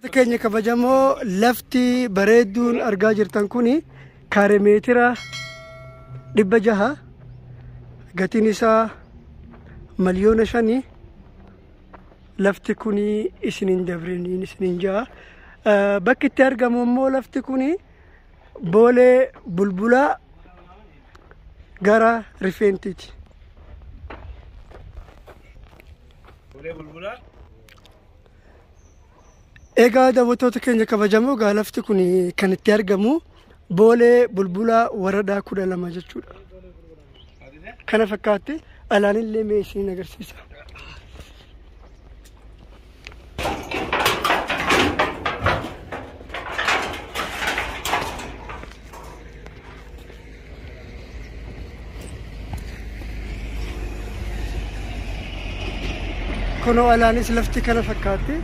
Keenya kabajamoo lafti bareedduun argaa jirtan kuni kaaree meetira 600 gatiin isaa 5,000,000. Lafti kuni isiniin dabriniin isiniin ja'a. Bakki itti argamu immoo lafti kuni Boolee Bulbulaa gara Rifeentiiti. Egaa daawwattoota keenya kabajamoo gaa lafti kun kan itti argamu Boolee Bulbulaa Waradaa 12 jechuudha. Kana fakkaatti alaanillee mee isiniin agarsiisa. Kunoo alaanis lafti kana fakkaatti.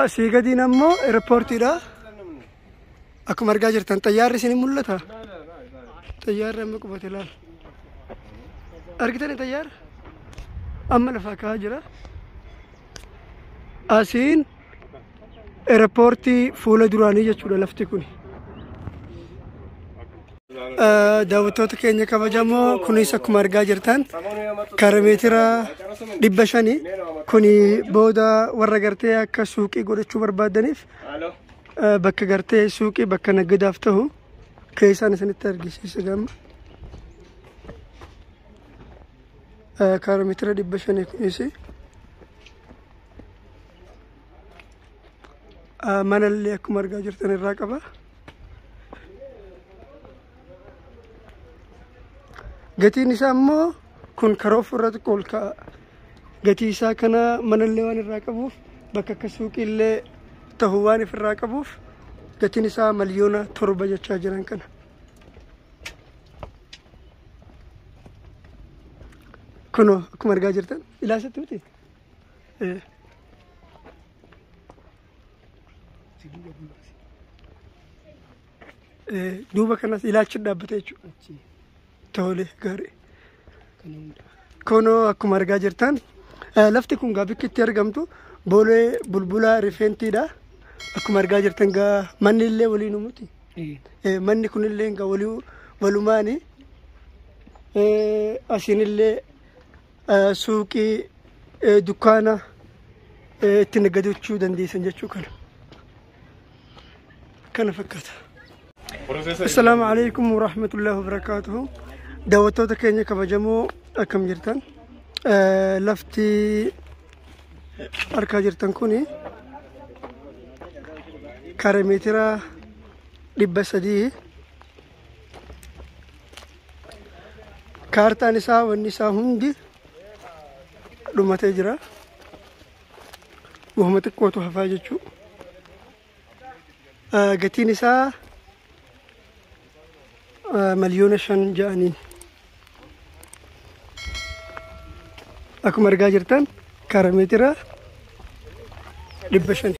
Asii gadiin ammoo eerpoortiidha. Akkuma argaa jirtan xayyaarri isin mul'ata. Xayyaarri amma qubate ilaala. Argitanii xayyaara? Amma lafaa ka'aa jira. Asiin eerpoortii fuula duraanii jechuudha lafti kun. Daawwattoota keenya kabajamoo kunis akkuma argaa jirtan kaaree meetira 500 kuni booda warra gartee akka suuqii godhachuu barbaadaniif bakka gartee suuqii bakka nagadaaf ta'u keessaan isinitti argisiisa gama. Kaaree meetira 500 kunis manallee akkuma argaa jirtan irraa qaba. Gatiin isaa immoo kun karaa ofirra xiqqoo ol ka'a. Gatii isaa kana manallee waan irraa qabuuf bakka akka suuqiillee ta'u waan ofirraa qabuuf gatiin isaa 7,000,000 jechaa jiran kana. Kunoo akkuma argaa jirtan ilaasatti miti? Duuba kanas ilaachi dhaabbate jechuudha. Tole gaarii. Kunoo akkuma argaa jirtan lafti kun gaa bakki itti argamtu Boolee Bulbulaa Rifeentiidha. Akkuma argaa jirtan gaa manni illee waliin miti. Manni kunillee gaa walumaani. Asiin illee suuqii dukkaana itti nagadachuu dandeessan jechuu kana. Kana fakkaata. Assalaamu alaikum warahmatullahi wabarakaatuhu. Daawwattoota keenya kabajamoo akkam jirtan? Lafti argaa jirtan kuni kaaree meetira 300. Kaartaan isaa wanni isaa hundi dhumatee jira. Wahuma xiqqootu hafaa jechuu. Gatiin isaa 5,000,000 ja'aniin. Akkuma argaa jirtan kaaree meetira 500.